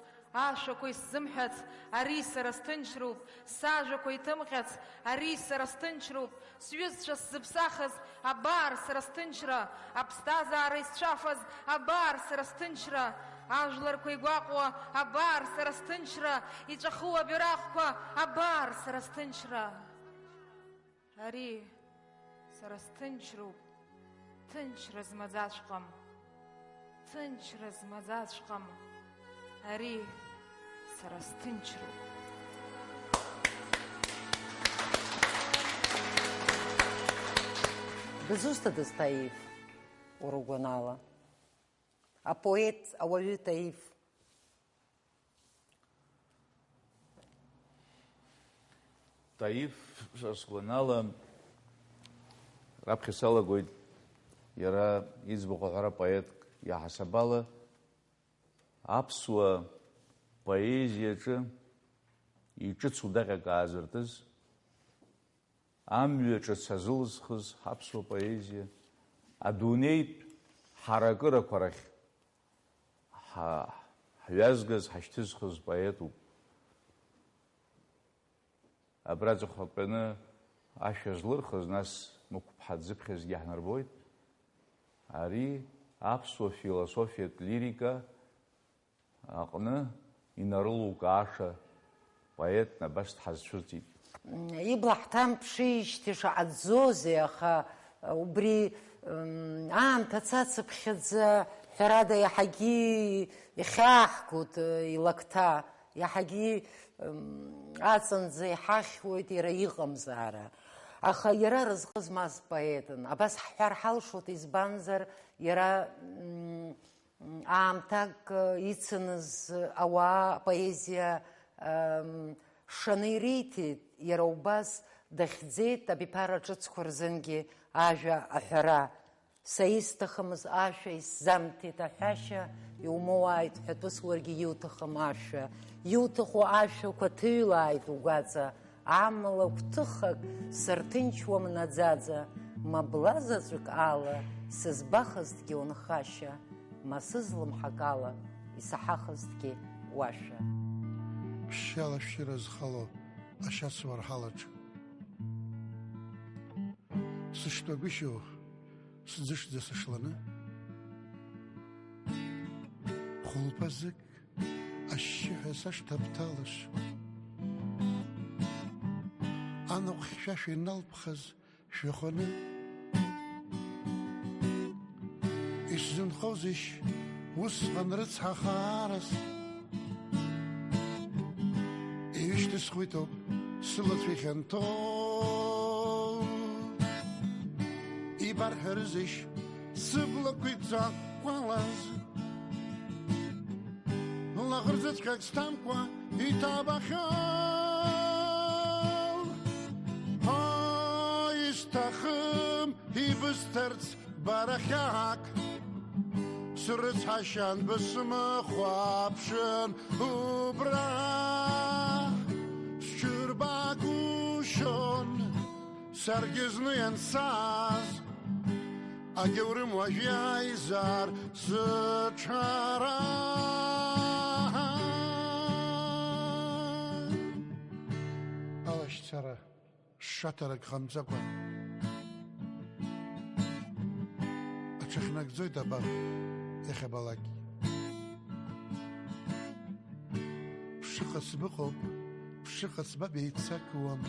Ашәақәа исзымҳәац, ари сара сҭынчроуп. Сажәақәа иҭымҟьац, ари сара сҭынчроуп. Сҩызцәа сзыԥсахыз, абар сара сҭынчра. Аԥсҭазаара исцәафаз, абар сара сҭынчра. Ажәларқәа игәаҟуа, абар сара сҭынчра. Иҵәаху абираҟқәа, абар сара сҭынчра. Ари сара сҭынчроуп, ҭынчра змаӡаҵәҟьам, ҭынчра змаӡаҵәҟьам, ари сара сҭынчроуп. Дызусҭадаз Таиф, уара угәанала? Апоет, ауаҩы Таиф. Таиф, са сгәанала, раԥхьа салагоит иара иӡбахә аҳәара поетк иаҳасабала аԥсуа поезиаҿы иҿыцу даҟьак аазыртыз, амҩа ҿыц азылызхыз ҳаԥсуа поезиа, адунеитә ҳаракырақәа рахь ҳа-, ҳҩазгаз, ҳашьҭызхыз поетуп. Абра ҵыхәтәаны ашәа злырхыз, нас Мықәԥҳа дзыԥхьазгьы ҳнарбоит. Ари аԥсуа философиатә лирика аҟны инарылукааша поетны абас дҳазцәырҵит. Ибла ҳҭамԥшижьҭеи шаҟа ӡозеи, аха убри, м, аамҭа цацыԥхьаӡа, ҳәарада, иаҳагьы ихьааҳгоит, э, илакҭа, иаҳагьы, м, аҵанӡа иҳахьуеит иара иҟамзаара. Аха иара разҟы змаз поетын. Абас ҳҳәар ҳалшоит, избанзар, иара, м, Аамҭак ицыныз ауаа апоезиа, ам, шаны ириҭеит, иара убас дахьӡеит абиԥара ҿыцқәа рзынгьы ажәа аҳәара. Са исҭахымыз ашәа исзамҭеит аҳәашьа, иумоуааит ҳәатәыс уаргьы иуҭахым ашәа. Иуҭаху ашәақәа ҭыҩлааит угәаҵа, Амала гәҭыхак сырҭынчуам наӡаӡа, мабла заҵәык ала сызбахызҭгьы унхашьа, ма сызлымҳак ала исаҳахызҭгьы уашәа. Ԥшьшьала ашәшьыра зхало ашьац уарҳалаҿ сышьтәагәышьоу сӡышӡа сышланы, хәылԥазык ашьшьыҳәа сашҭа бҭалашь? Анаҟә хьшәашәа иналԥхаз шәахәаны, исзынхозишь усҟан рыцҳа хаарас? Иҩышьҭысхуеитоуп сылацәа ихьанҭоу. Ибарҳәарызишь сыблақәа иӡакәкәалаз? Лаӷырӡыҵәҟьак сҭамкәа иҭабахьоу. Ҳа, исҭахым ибысҭарц бара хьаак. Срыцҳашьан бысмыхәаԥшын убра, сҽырбагәышьон саргьы зны иансаз, агьаурым уажә иааизар сыҽара. Алашьцара. Шаҭарак ҟамҵакәа аҽахьнагӡоит абар, иахьабалак. Ԥшыхац быҟоуп, ԥшыхац ба беицакуам.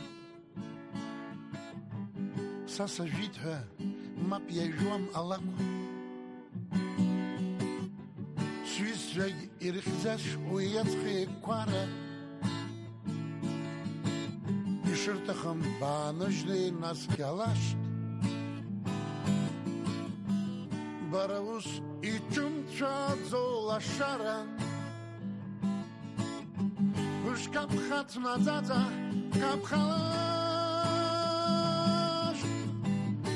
Са сажәит ҳәа мап иажәуам алакә. Сҩызцәагь ирыхьӡаш уи иаҵхи еиқәара. Ишырҭахым бааныжьны инаскьалашт. Бара ус иҿымцәаӡо лашаран. Бышкаԥхац наӡаӡа каԥхалашт.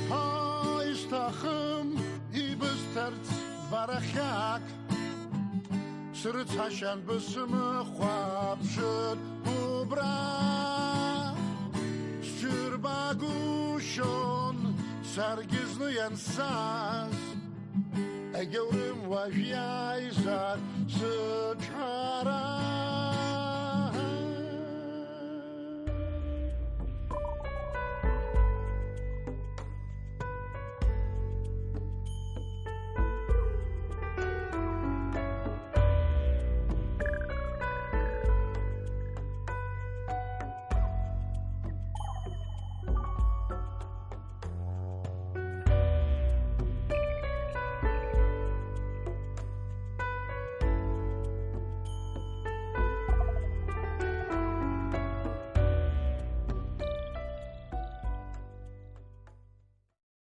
Ҳа исҭахым ибысҭарц бара хьаак. Срыцҳашьан бысмыхәаԥшын убра. Сҽырбагәышьон саргьы зны иансаз. Егьаурым уажә иааизар сыҽҳәа.